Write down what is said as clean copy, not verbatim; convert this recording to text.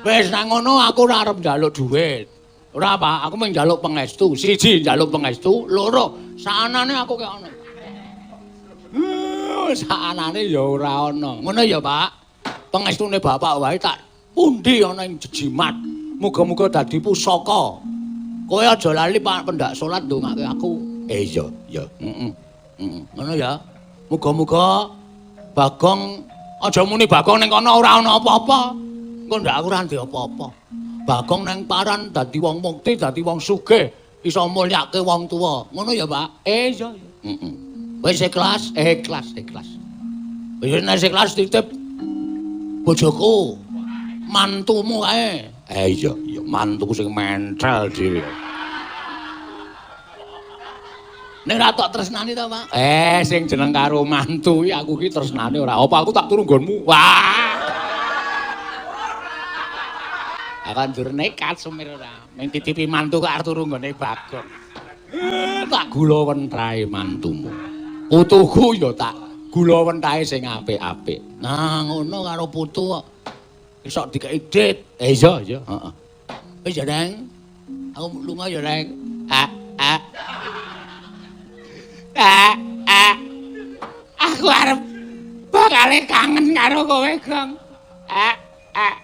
Wis nang ngono aku ora arep njaluk dhuwit. Ora, Pak, aku mung njaluk pangestu. Siji njaluk pangestu, loro saanane aku kek ono. Saanane ya ora ana. Ngono ya, Pak. Pangestune bapak wae tak pundi ana ing jejimat. Muga-muga dadi pusaka. Kowe aja lali Pak pendak salat ndongake aku. Iya, iya. Heeh. Heeh. Ngono ya. Muga-muga Bagong aja muni Bagong ning kono ora ana apa-apa. Engko ndak aku ora ndek apa-apa. Bagong nang paran dadi wong mukti, dadi wong sugih, iso mulyake wong tuwa. Ngono ya, Pak? Iya, iya. Heeh. Wis ikhlas, ikhlas, ikhlas. Wis nek ikhlas titip bojoku, mantumu kae. Iya, iya, mantuku sing mentel dhewe. Nek ora tok tresnani ta, Pak? Sing jeneng karo mantu iki aku ki tresnane ora. Apa aku tak turu nggonmu? Wah. Aku njur nekat sumir ora. Ming titipi mantu kok arep turu nggone Bagong. Tak gula wentahe mantumu. Putuku ya tak gula wentahe sing apik-apik. Nah, ngono karo putu kok. Iso dikeki dit. Iya, iya, heeh. Wis ya, Neng. Aku lunga ya, Neng. Ah, ah. Ah, ah. Aku arep bakale kangen karo kowe, Gong. Ah, ah.